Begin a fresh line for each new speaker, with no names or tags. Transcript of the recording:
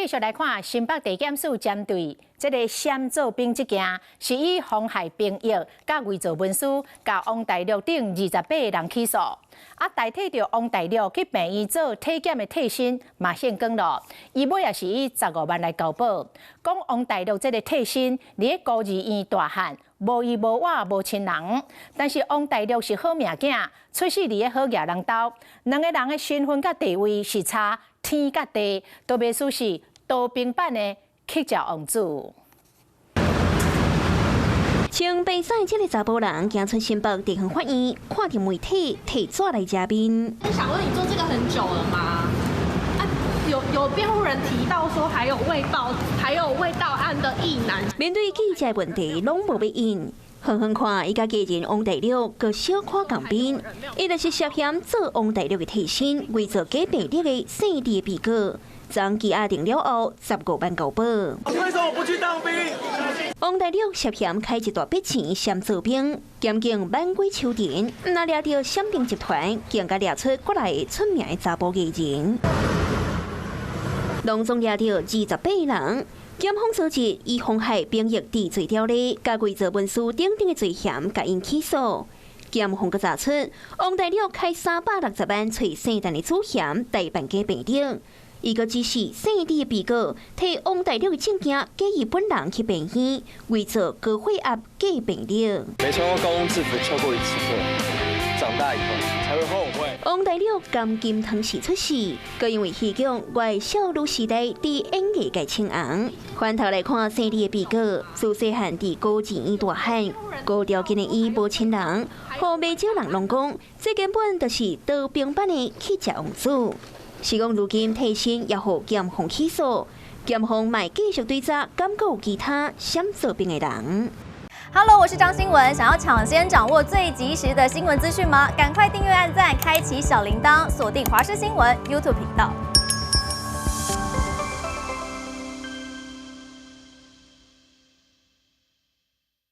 繼續來看新北地檢署針對這个閃做兵這件，是以妨害兵役佮偽造文書，共王大陸等28個人起訴。啊，代替著王大陸去病院做體檢的替身嘛現光咯，伊尾也是以十五萬來交保。講王大陸這个替身佇咧孤兒院大漢，無依無倚無親人，但是王大陸是好命囝，出世佇咧好額人兜，兩个人的身份佮地位是差天佮地，都袂輸是刀兵版的乞食王子。
穿白衫這个查埔人行出新北地方法院，看著媒體提紙來遮面。
想問你做這個很久了嗎？啊，有辯護人提到說，還有未報，還有未到案的役男。
面對記者問題，攏無欲應。遠遠看，伊佮家人王大陸閣小可仝面，伊就是涉嫌做王大陸的替身，偽造假病歷的姓李的被告。昨羈押定了後，十五萬交保。
為什麼不去當兵？
王大陸涉嫌開一大筆錢閃做兵，檢警挽歸秋田，毋但掠著閃兵集團，更加掠出國內出名的查埔藝人，攏總掠著28人。檢方昨日以妨害兵役治罪條例、佮偽造文書等等的罪嫌，共𪜶起訴。檢方閣查出，王大陸開360萬揣姓陳的祖賢代辦假病歷，伊閣指示姓李的被告提王大陸的證件，假伊本人去病院，偽造高血壓假病歷。
沒穿過高中制服翹過一次課，長大以後才會後悔。
王大陸甘金湯匙出世，閣因為戲劇《我的少女時代》佇演藝界賰紅。反頭來看，姓李的被告，自細漢佇孤兒院大漢，高條件的伊無親人，予袂少人攏講，這根本就是刀兵版的乞食王子。是講如今替身也予檢方起訴，檢方嘛繼續追查，敢閣有其他閃做兵的人。
Hello，我是張新文。想要搶先掌握最及時的新聞資訊嗎？趕快訂閱、按讚、開啟小鈴鐺，鎖定華視新聞 YouTube 頻道。